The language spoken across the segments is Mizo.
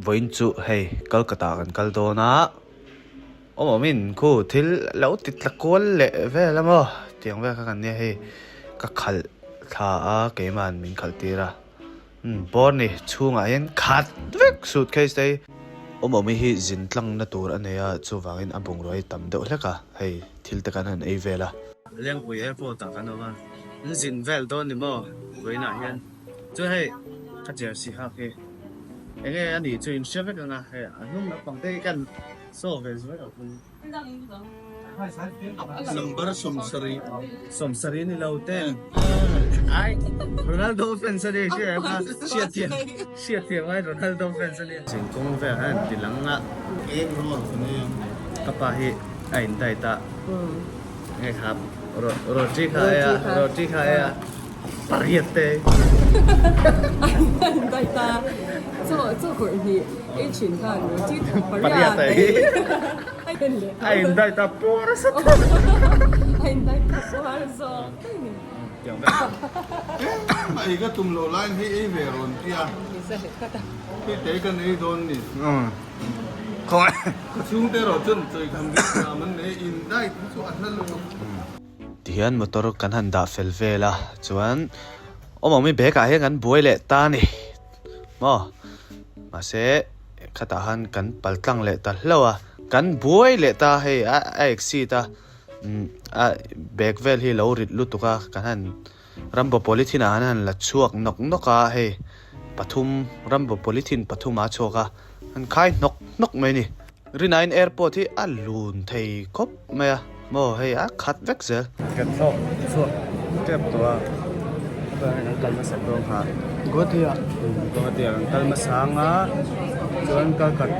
Vawiin chu hei Kolkata kan kal dawn a, awm awmin khu thil lo ti tla kual leh vel a maw tiang vel kha kan nia hei ka khalh thla a keima'n min khalh tir a umm bawr ni chhungah hian khat vek suitcase te hi awm awmi hi zin tlang na tur a nei a chuvangin a bungrua hi tam deuh hlek a hei thil te kan han ei vel a. Lengpui airport ah kan awm a, an zin vel dawn ni maw vawiinah hian. Chu hei ka jersey hak hi enge a nih chu in hria vek ang a, hei a hnung lampang te hi kan saw ve zuai lo thung. Number 70. 70 ni lo te ai Ronaldo fans a ni hria em a hriat thiam hriat thiam ai Ronaldo fans a ni. Zingkawng vel khan an ti lang a. Egg roll ka nei ang. Ka pa hi a in diet a. Nge kha roti kha ei a roti kha ei a. Pariat te. An dai ta. Chaw chaw kawrh hnih ei thin khan roti pariat ei. A in dai ta puar a sat. A in dai ta puar zawk daih ni. Engmah ei ka tum loh laiin hei ei ve rawn tia. Hei te kan ei dawn ni. Ka chhungte erawh chuan chawi tham vek tham an nei in dai hi chu a hla lutuk. Tihian motor kan han dah fel vel a chuan awm awm hi bag ah hian kan buai leh ta a ni maw mahse khatah khan kan pal tlang leh ta hlauh a kan buai leh ta hei a a exit a umm a bag vel hi lo rit lutuk a kan han rambo polythene ah khan han la chhuak nawk nawk a hei pathum rambo polythene pathum a chhuak a an khai hnawk hnawk mai a ni. Rinain airport hi a lun thei khawp mai a maw hei a khat vek zel. Kan thlawk chhuak tep tawh a chuan kan kal hmasa dawn kha Guwahati ah Guwahati ah kan kal hmasa ang a chuan Kalkat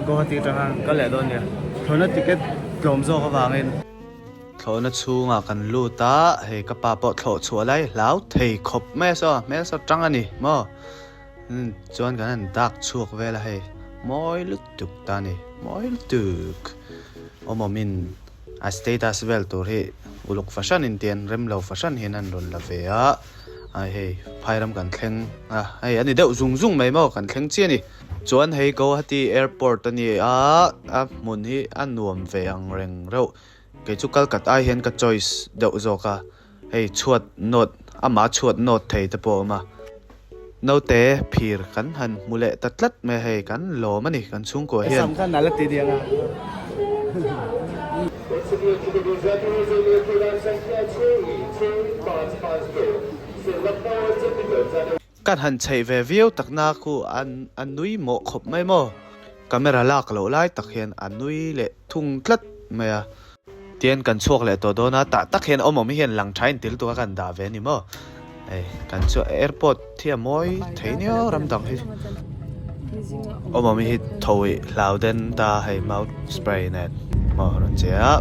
Guwahati atang khan kan kal leh dawn nia thlawhna ticket tlawm zawk avangin. Thlawhna chhungah kan lut a hei ka pa pawh thlawh chhuah lai hlau thei khawp mai a saw hmel saw tang a ni maw. Chuan kan han dak chhuak vel a hei mawi lutuk ta a ni mawi lutuk awm awmin a status vel tur hi uluk fahran in tian rem lo fahran hian an rawn la ve a a hei phairam kan thleng a hei a ni deuh zung zung mai maw kan thleng chiah a ni chuan hei Guwahati airport a ni a a hmun hi a nuam ve ang reng reuh kei chu Kalkat ai hian ka choice deuh zawk a. Hei chhuat nawt amah chhuat nawt thei te pawh a awm a, naute phir kan han hmu leh ta tlat mai a hei kan lawm a ni kan chhungkua hian. Kan han chheih ve viau tak na khu a nui mawh khawp mai maw? Camera lak loh lai tak hian a nui leh thung tlat mai a. Tian kan chhuak leh tawh dawn a, tah tak hian awm awm hian lang tha in til tura kan dah ve a ni maw? Hei kan chu airport hi a mawi thei nia ram dang hi awm awm hi tho ih hlau den ta hei mouth spray nen maw rawn che a,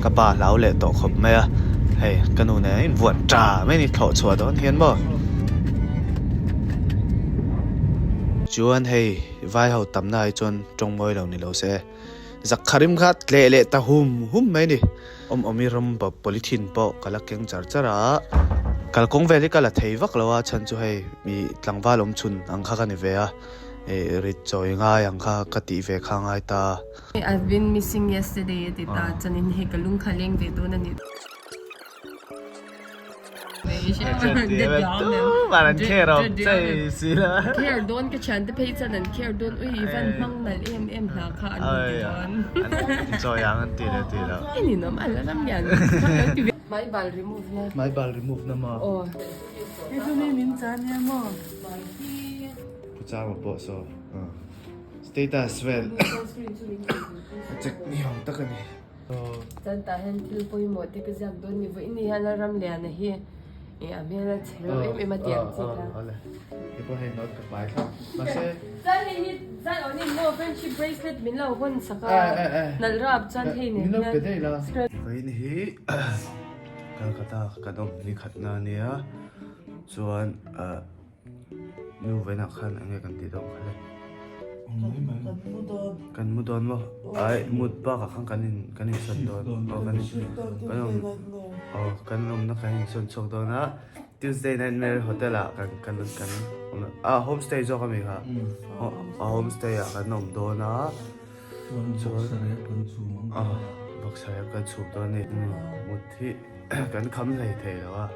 ka pa hlau leh tawh khawp mai a, hei ka nu nen a invuan ta mai a ni thlawh chhuah dawn hian maw? Chuan hei vai ho tamna ah hi chuan tawng mawi lo ni lo se. Zakharim kha tleh leh ta hum hum mai a ni. Awm awmi rawng polythene pawh ka la keng char char a, kalkawng vel hi ka la thei vak lo a, chhan chu hei mi tlangval awm chhun ang kha ka ni ve a, ih rit chawi ngai ang kha ka tih ve kha ngai ta. I've been missing yesterday a ti ta, chuanin hei ka lung kha leng ve dawn a ni. Care dawn ka thian te phei chuan an care dawn ui i van hmang nalh em em hna kha an rawn ti dawn. Chawi ang an ti leh ti lo. I ninawm a la ram lian kha lo ti ve. Mai bal remove na. Mai bal remove na maw? Aw. Hei chu mi min chan nia maw? Pu Chama pawh saw status vel a check ni awm tak a ni. Chuan tah hian thil pawimawh te ka ziak dawn ni vawiin ni hian a ram liana hi ih a hmel a chhe reuh em em a tih ang chi kha. Chuan hei hi zan awm in maw friendship bracelet min lo hawn sak a nalh rap chuan hei nen hian scratch. Vawiin hi Calcutta kan awm ni khat na ania chuan ah. Nu vawiinah khan eng nge kan tih dawn kha le? Kan mu dawn maw? Ai mut bakah khan kan in kan insawn dawn. Aw kan in kan awm aw kan awmna kan insawn chhuak dawn a. Tuesday Nightmare Hotel ah kan kan kan awm a homestay zawk ami kha a homestay ah kan awm dawn a chuan a boxer rep kan chhum dawn a ni mut hi kan kham hlei thei lo a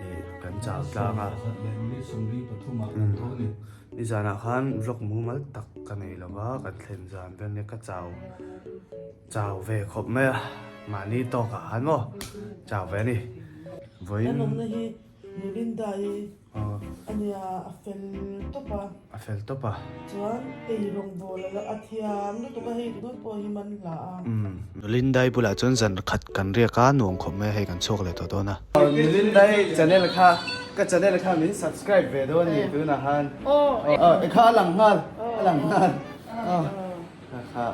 ih kan chau tlang a nizanah khan vlog mumal tak ka nei lo va kan thlen zan vel nia ka chau. Chau ve khawp mai a, mahni tawk ah khan maw chau ve a ni. Vawiin. Kan awmna hi Nulinda i a nia, a fel tawp a. A fel tawp a. Chuan ei rawngbâwl a la a thiam lutuk a, hei ringawt pawh hi man hla a. Nulindai bulah chuan zan khat kan riak a, nuam khawp mai a, hei kan chhuak leh tawh dawn a. Nulindai channel kha, ka channel kha min subscribe ve dawn a ni tunah khan. Aw, kha a lang nghal, a lang nghal. Kha kha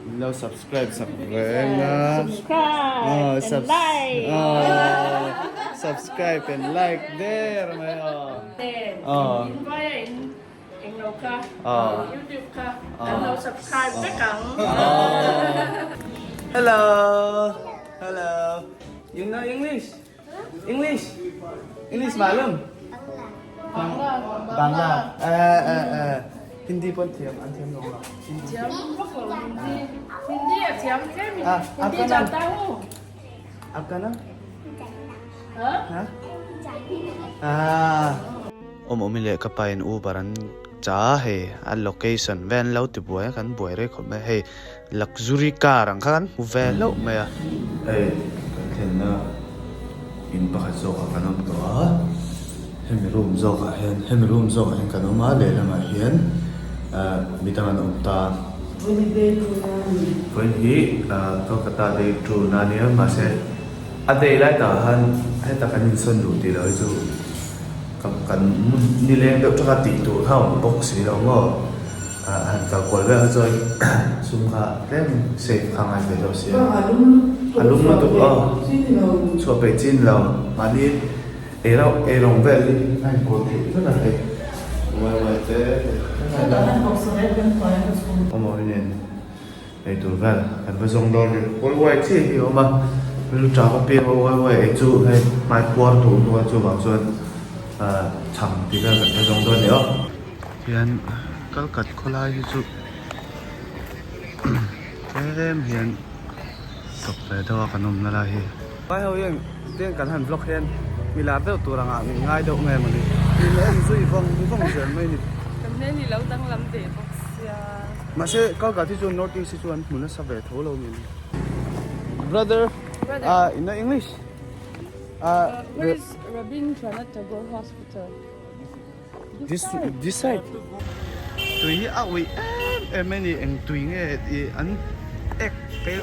min lo subscribe sak reng a. Subscribe and like. Subscribe and like der mai a. Aw. In vai a in englo kha YouTube kha kan lo subscribe vek ang. Hello. Hello. You know English? English. English malum. Bangla. Bangla. Eh eh eh. Hindi pon thiam an thiam lo la. Thiam vak lo Hindi. Hindi a thiam tlem in. Hindi janta hu. Aapka naam? Ha? Ha? Ah. Awm awm i leh ka pa in Uber an cha hei a location vel an lo ti buai a kan buai rei khawp mai hei Luxury car ang kha kan hmu ve hlauh mai a. Hei kan thlenna in pakhat zawkah kan awm tawh a, hemi room zawkah hian hemi room zawkah hian kan awm a lehlamah hian ah midang an awm ta. Vawiin hi Kolkata day two na ania mahse a day lai takah khan heta kan insawn duh tih loh hi chu kan nileng deuh taka tih tur kha a awm bawk si lo maw. Han kal kual vel kha chuan sum kha tlem save kha ngai ve deuh sia. A lum lutuk aw. Chhuah peih chin lo. Mahni ei rauh ei rawng vel hi a inkawl theih vek a hei. Uai uai te awm awm nen ei tur vel kan va zawng dawn ni. Uai uai chiah hi a awm a. Rilru tap apiang a uai uai ei chu hei hmai puar tur hnu a chuvang chuan chhang tih vel kan va zawng dawn ni aw. Hian kalkat khawlai hi chu tlem hian tawp ve deuh a kan awmna lai hi. Vai ho hian tiang kan han vlog hian mi lar deuh tur angah min ngai deuh nge mawni min en zui vawng vawng zel mai ni. Kan hmel hi lo danglam ve bawk sia. Mahse kalkat hi chu North East hi chu an hmu nasa ve tho lo mi ni. Brother, you know English? Where is Rabindranath Tagore Hospital? This this side tui hi a uih em em a ni eng tui nge ih an ek te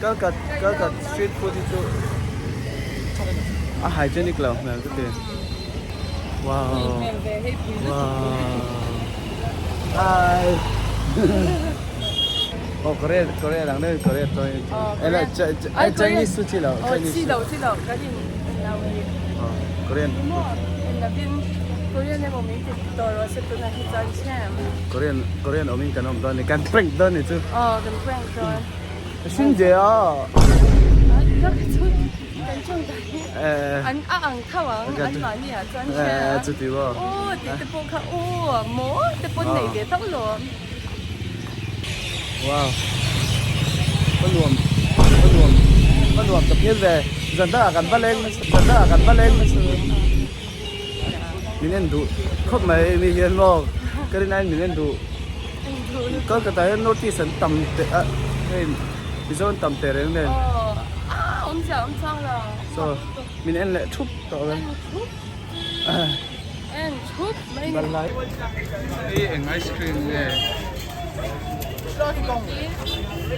kalkat kalkat street food hi chu a hygienic lo hmel ka ti wow wow hi. Oh Korea Korea dang deuh Korea tawng in Chinese chu chi lo Chinese chi lo chi lo kan in lo hi Korean lovin Korean emaw min ti tawh rawh se tunah hi chuan chem Korean Korean awm in kan awm dawn ni kan prank dawn ni chu oh kan prank dawn Shinje a kan chung dan hi an a ang tho ang an mahni ah chuan chem chuti maw aw tih te pawh kha aw maw te pawn nei ve tho lawm. Wow ka nuam ka nuam ka nuam tak hian ve zan dangah kan va leng nasa zan dangah kan va leng nasa min en duh khawp mai mi hian maw ka rin aiin min en duh Kolkata hian North East an tam teh a hei Mizo an tam teh reng nen so min en leh thup tawh ang. En thup mai ni. Hei eng ice cream nge?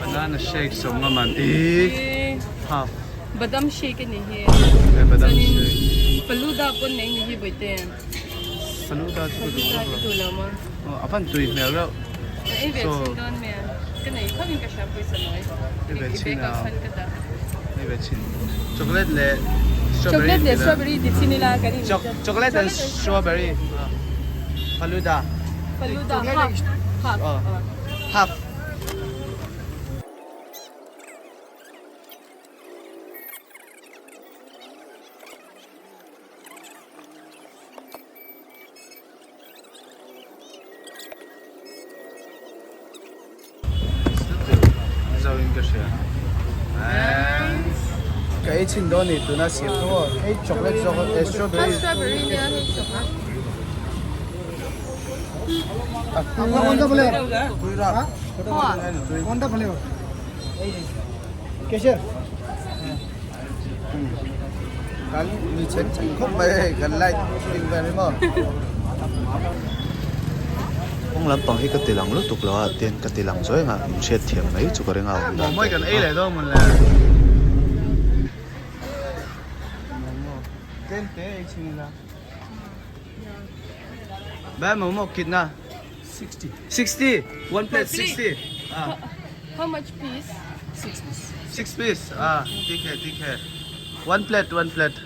Banana shake sawm a man i half. Badam shake a ni hi. Eh badam shake. Faluda pawn nei ni hi bawihte. Faluda chu ka duh Faluda ka duh lo maw? Aw a van tui hmel reuh. Ka ei ve chhin dawn mai a. Ka nei khawp in ka hria pawisa nawi. Ei ve chhin a. I bag ah khan ka dah. Ei ve chhin. Chocolate leh strawberry. Chocolate leh strawberry ti chhin ila kan in. Chocolate and strawberry. Faluda. Faluda half. Half. Half. ei chhin dawn a ni tuna siam chu aw hei chocolate zawk eh strawberry Strawberry nia hei chocolate. Kan mi chen chen khawp mai hei kan light ding vel hi maw. Kawng lampang hi ka ti lang lutuk lo a tin ka ti lang zawih ang a in hriat thiam mai chu ka ring a awm dan Momo kan ei leh dawn mawn le. Momo tlem te ei chhin ila. Bai momo kitna 60. 60 one plate 60 ah How much piece? 6 piece. 6 piece ah theek hai theek hai one plate one plate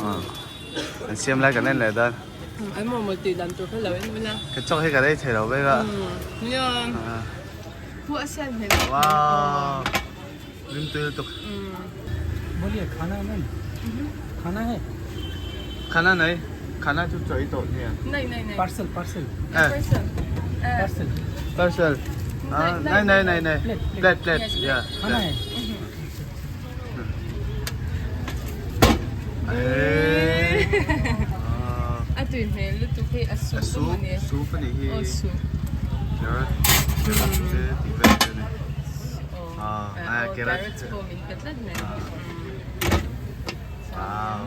ah an siam lai kan en leh dan An momo tih dan tur kha lo en ula. Ka chawk hi ka rei thei lo vek a. Nia. Pu a sian hmel. Wow. Rim tui lutuk. Boliye khana hai khana hai Khana nei khana chu chaw i tawh nia. Nei nei nei. Parcel parcel Parcel. Parcel Parcel. Ah nei nei nei nei. Plate plate yeah. khana hai A tui hmel lutuk hei a soup a ni. Soup a nih hi. Aw soup. Carrot carrot te tih vel te a ni. Ah carrot pawh min pe tlat mai. Wow.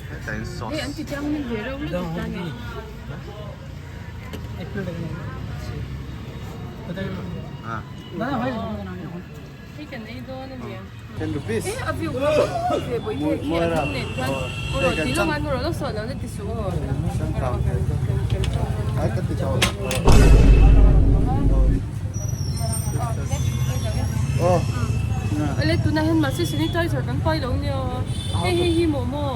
Hetah hian sauce. Hei an ti chiang min ve reuh lutuk ta ni. Ah. Hei kan ei dawn a ni. Ten rupees. Eh a view kha ve bawi te khi a dum nen khan rawh ti lawng a rawh lo sawh lo na ti suh aw. Ai ka ti tawh. Oh. Ale tunah hian mahse sanitizer kan pai lo nia. Hei hei hi momo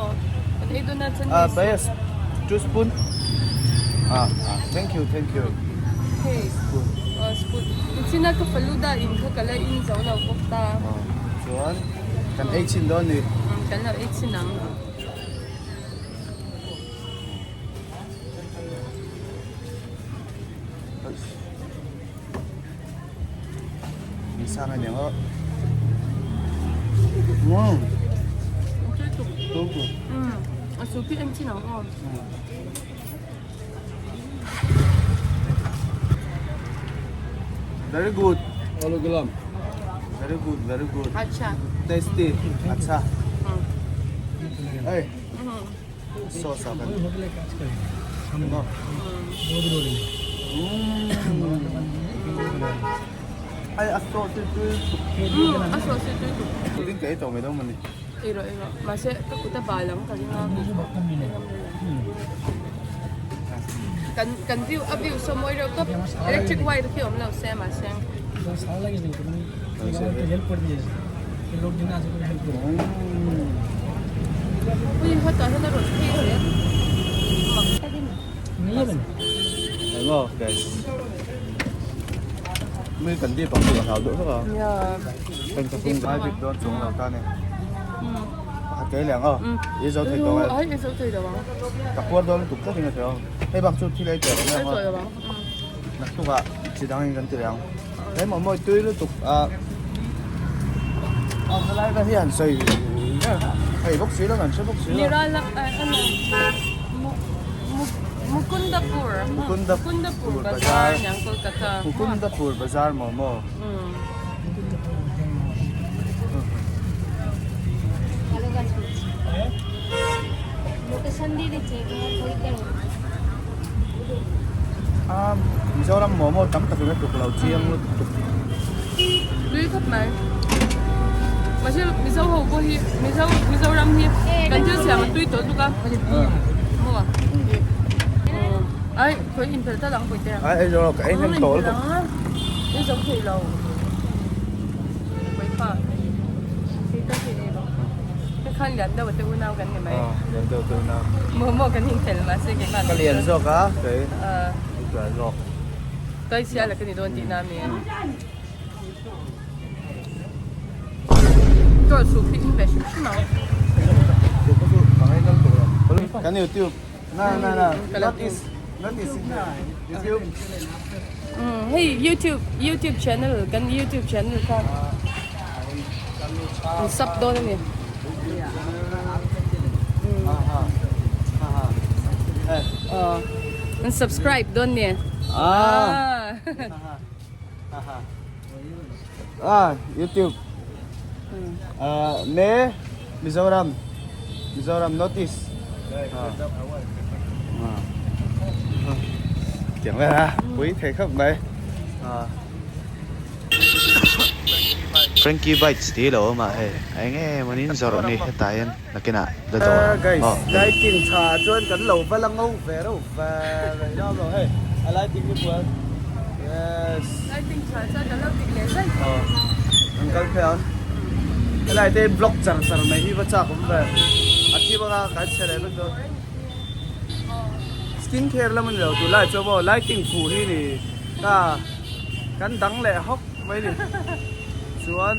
kan ei dawn a chuan. Ah bias two spoon. Ah thank you thank you. Hei spoon. Ah spoon. China ka faluda in kha ka la in zo lo bawk ta. Chuan kan ei chhin dawn ni. Kan lo ei chhin ang. Ni sang a niang aw. Umm. Umm. A soup hi en chin ang aw. Very good. Aloo gulam. Very good, very good. Acha. Tasty. Acha. Hey. Sauce ah kan. Ai a sauce hi tui tuk. A sauce hi tui tuk. Pudding ka ei tawh mai dawn mawni. Ei rawh ei rawh. Mahse ka kut a bal ang ka ring a. Kan kan view a view saw mawi reuh tawp. Electric wire khi awm lo se mahse. Ui hetah hian a rawn phei hle. Hello guys. Mi kan dip ang chu ka hlau deuh hlek a. Kan ka fung vai bik dawn chung lo ta ni. Pakhat ka ei leh ang aw. I zo thei tawh ang. Ai i zo thei lo ang. Ka puar dawn lutuk tlat in a thei ang. Hei bak chu thil ei teh ang Ei tawh lo ang. Naktukah chi dang in kan ti leh ang. He mawh mawi tui lutuk a a helai vel hi han sawi thei bawk si lo kan hre bawk si lo. Nirala Mukundapur Mukundapur Bazar niang Kolkata. Mukundapur Bazar maw maw. Mizoram momo tam takin a tuk lo chiang lutuk. Tui khawp mai. Mahse Mizo ho pawh hi Mizo Mizoram hi kan thil siam a tui tawh tuk a. Maw a? Ai khawi inphelh ta lang pawih te. Ai ei zo lo ka ei hnem tawh lutuk. Ei zo thei lo. Pawih kha. Thei ta thei ei lo. Ka khan lian deuh te unau kan ni mai. Lian deuh te unau. Momo kan inphelh mahse keimah. Ka lian zawk a kei. Ka zawk. Kai sial a ka ni dawn tihna ami. Chaw soup hi in ve hrim hrim ang. Soup chu ka ngaina lutuk lo. Kan YouTube. Na na na. Not is not is YouTube. Hei YouTube YouTube channel kan YouTube channel kha an sub dawn a ni. An subscribe dawn ni. Ah. Ah, YouTube. Ah, me Mizoram. Mizoram North East. Ah. Tiang vel a, pui thei khawp mai. Ah. Frankie Bites tih lo awm a hei, eng nge mawni in zawrh ni hetah hian nakinah la dawr ang. Guys, lighting tha chuan kan lo va la ngo ve reuh ve rei lo lo hei, a lighting hi buai. Yes. Lighting tha chuan kan lo dik leh zai. Aw, kan kal phei ang. Helai te block char char mai hi va chak awm ve. A thi bawk a, kan chhe leh vek dawn. Skin care lam a ni lo tunlai chuan maw lighting fuh hi ni ta. Kan dang leh hawk mai ni. Chuan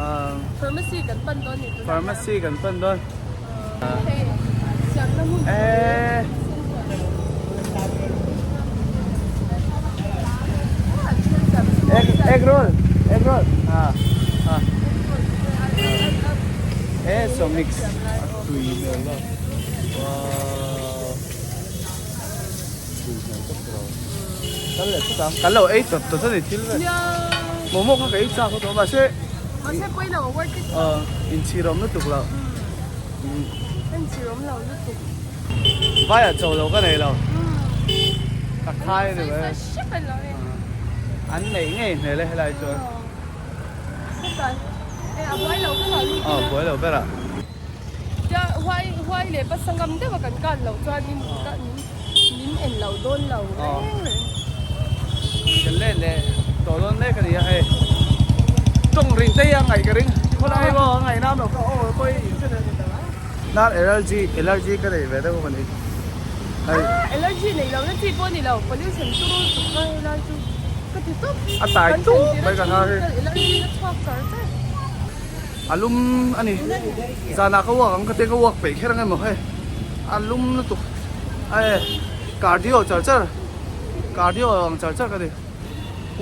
ahh Pharmacy kan pan dawn ni tunah. Pharmacy kan pan dawn. Hei siamna hmun Eh. Egg egg roll egg roll ah ah eh so mix a tui hmel lo wow. Kal leh phawt ang. Kan lo ei tawt tawt a ni thil vel. Momo kha ka ei chak tawh mahse. Mahse pawi lo a worth it. Aw inchhir awm lutuk lo. Inchhir awm lo lutuk. Vai ah cho lo ka nei lo. Ka khai a ni mai. An neih ngei hmel e helai chuan. A buai lo ber ah. Aw buai lo ber ah. Tia huai huai leh pasa ngam deuh a kan kan loh chuan min min en lo dawn lo reng reng. Kan let leh tawh dawn mek a ni a hei. Tawng rin te hi a ngaih ka ring. Khawlai maw a ngaih nam lo ka aw pawh hi in hre thei ta mai. Nar allergy allergy ka nei ve deuh a ni. Hei. Allergy nei lo na chi pawh a ni lo pollution turu tuk ka helai chu ka ti tawp. A tai tawp mai ka hnar hi. Allergy na chhuak char char. A lum a ni zanah ka uak ang ka tia ka uak peih kher ang emaw hei a lum lutuk a e cardio char char cardio ang char char ka ti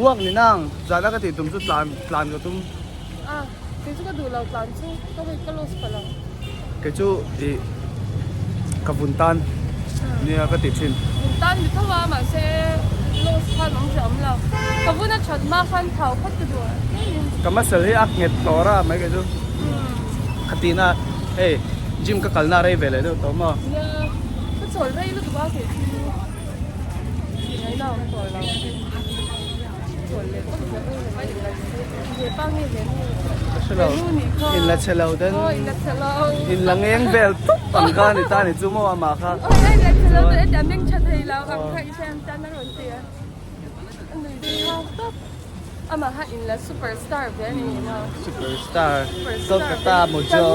uak ni nang zana ka tih tum chu tlan tlan ka tum a kei chu ka duh lo tlan chu ka hei ka loss palh ang kei chu ih ka vun tan nia ka ti thin vun tan ni tho a mahse loss khan awm hreh awm lo ka vun a that hma khan thau phawt ka duh a Ka muscle hi a nghet tawr a mai kei chu ka tih na hei gym ka kalna rei ve leh deuh tawh maw. Nia ka chawl rei lutuk a kei chu tih ngaihna awm tawh lo chawl leh tawp zel he pa nge he nu Ka hre lo in la chhe lo den aw in la chhe lo in la ngeng vel tup ang kha ni ta ni chu maw amah kha aw in la chhe lo chu a meng tha thei lo ang kha i hriat tan a rawn ti a. Amah in la super star ve a ni emaw. Super star Kolkata mojo.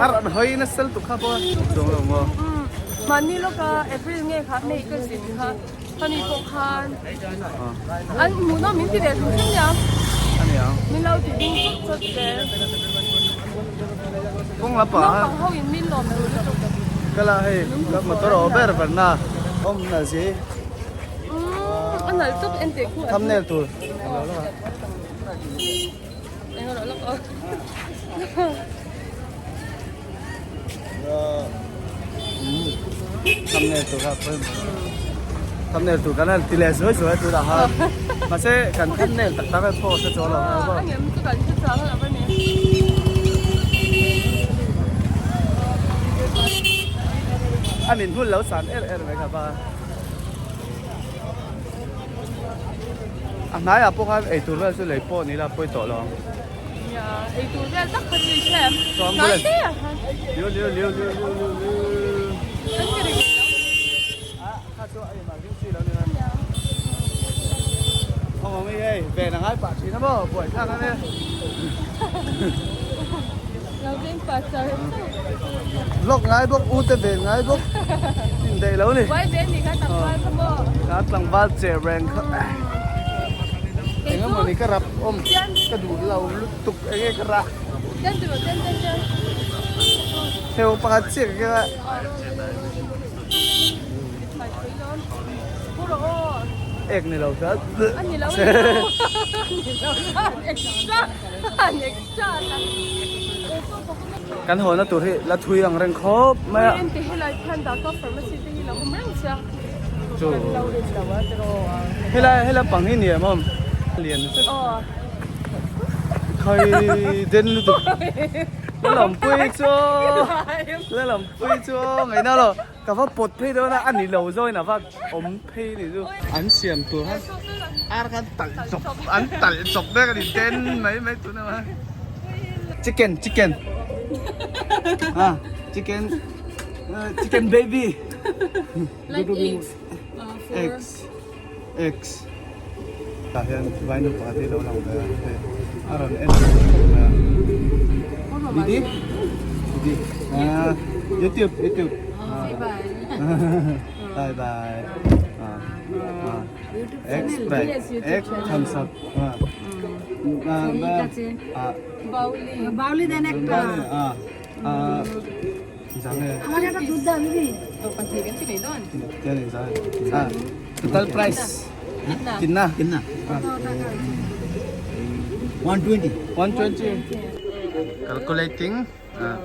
A rawn hawi nasa lutuk kha pawh a chuang lo maw. Mahni lawka April nge kha May ka zin kha khami pawh khan an hmuhnawm min ti ve hrim hrim nia. Min lo ti ding chawt chawt zel. Kawng la pah a. Naupang ho in min lawm lo lutuk. Ka la hei ka motor aw ber ber na awm na zi. Umm a nalh tawp en teh khu. Thumbnail tur. Eng rawh lawk aw. Thumbnail tur kha pawimawh. Thumbnail tur kan han ti leh zuai zuai tur ah khan. Mahse kan thumbnail tak tak a post a chuang lo. A ngem chu kan hre chang lo a ni. A min hmun lo san er er mai kha pa. A hnaiah pawh khan eitur vel chu lei pawh ni ila pawi tawh lo ang. Nia, eitur vel tak kha chu i hre em? Chuan Hnai bulan. te ah khan. Liu liu liu liu liu liu liu. Kan ti ri lo. Ah, kha chu a inah ding chi lo ni mai. Awm awm i hei, ven a ngai pah thin a maw, buai thlak a nia. Lo veng pah char char. Vlog ngai bawk, u te ven ngai bawk. Indaih lo ni. Buai ven ni kha tlangval kha maw. Kha tlangval che reng kha. Eng emaw ni ka rap awm ka duh lo lutuk eng nge ka rah. Ten tiro ten ten ten. Theu pakhat chiah ka keng a. Ek ni lo tlat. A ni lo a ni lo. Ni lo an extra an extra ta. Kan haw na tur hi la thui ang reng khawp mai a. Ente helai khian Dhaka pharmacy te hi lo awm reng sia. Chu. Kan lo rin lo a tiraw a. Helai helai pang hi ni em awm? Lian zet. Aw. Khai den lutuk. La lampui chu la lampui chu ngaihna lo. Ka va pawt phei dawn a, a ni lo zawin a va awm phei ni chu. An siam tur khan ar khan talh chawp an talh chawp vek a ni ten mai mai tun a Chicken chicken ah chicken chicken baby Like eggs eggs eggs tah hian vai nupa te lo lang ve a hei a rawn en ve a didi didi ah youtube youtube bye bye ah ah eggs egg thumbs up ah ah বাউলি দেন একটা ah ah Total price कितना कितना 120 120 calculating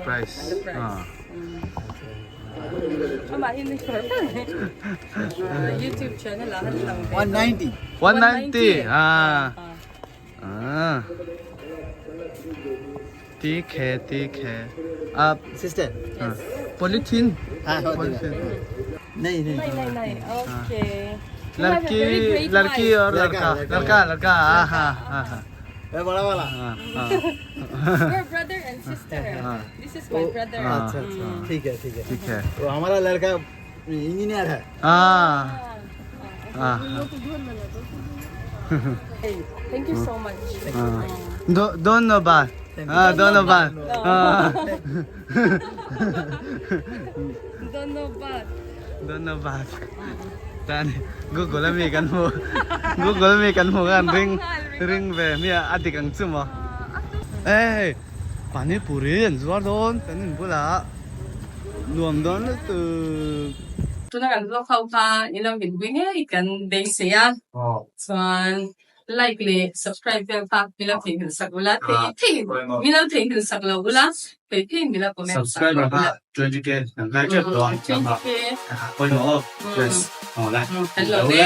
price YouTube channel ah han lang 190 190 ah ah ठीक है ठीक है आप sister polythene हाँ पॉलीथीन नहीं नहीं नहीं नहीं ओके लड़की लड़की और लड़का लड़का लड़का हाँ हाँ हाँ हाँ ये बड़ा वाला हाँ हाँ We're brother and sister. This is my brother. अच्छा अच्छा ठीक है ठीक है ठीक है तो हमारा लड़का इंजीनियर है हाँ हाँ Thank you so much. हाँ दो दोनों बार हाँ दोनों बार हाँ Dhanyabad. दोनों बार tan Google mi kan mu Google mi kan mu kan ring ring ve mi a dik ang chu maw ê pani puri an zuar dawn kan in bulah nuam dawn lutuk Tuna kan vlog ho kha i lo min pui ngei kan beisei a chuan like leh subscribe vel kha min lo theihnghilh sak ula thei thei min lo theihnghilh sak lo ula thei thei min lo comment sak lo ula 20k 20k 20k yes kan lo ve.